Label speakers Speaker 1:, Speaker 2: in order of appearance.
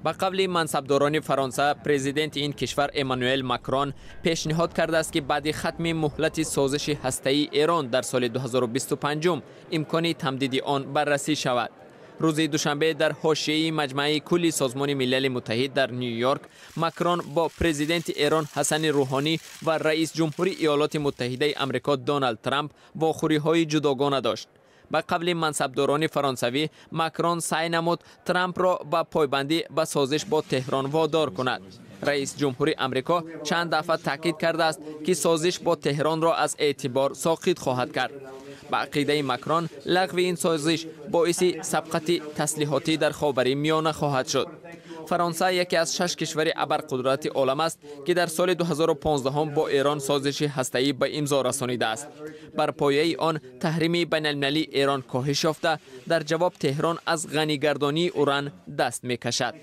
Speaker 1: Ба қавли мансабдорони Фаронса, президенти ин кишвар Эммануэл Макрон пешниҳод кардааст, ки баъди хатми муҳлати созиши ҳастаии Эрон дар соли 2025 имкони тамдиди он баррасӣ шавад. Рӯзи душанбе дар ҳошияи Маҷмаи кулли Созмони Милали Муттаҳид дар Ню-Йорк Макрон бо президенти Эрон Ҳасани Рӯҳонӣ ва раис ҷумҳури Иёлоти Муттаҳидаи Амрико Доналд Трамп вохӯриҳои ҷудогона дошт. Ба қавли мансабдорони фаронсавӣ, Макрон саъй намуд Трампро ба пойбандӣ ба созиш бо Теҳрон водор кунад. Раис ҷумҳури Амрико чанд дафъа таъкид кардааст, ки созиш бо Теҳронро аз эътибор соқит хоҳад кард. Ба ақидаи Макрон, лағви ин созиш боиси сабқати таслиҳотӣ дар Ховари Миёна хоҳад шуд. Фаронса яке аз шаш кишвари абарқудрати олам аст, ки дар соли 2015 бо Эрон созиши ҳастаӣ ба имзо расонидааст. Бар пояи он таҳрими байналмилалии Эрон коҳиш ёфта, дар ҷавоб Теҳрон аз ғанигардонии уран даст мекашад.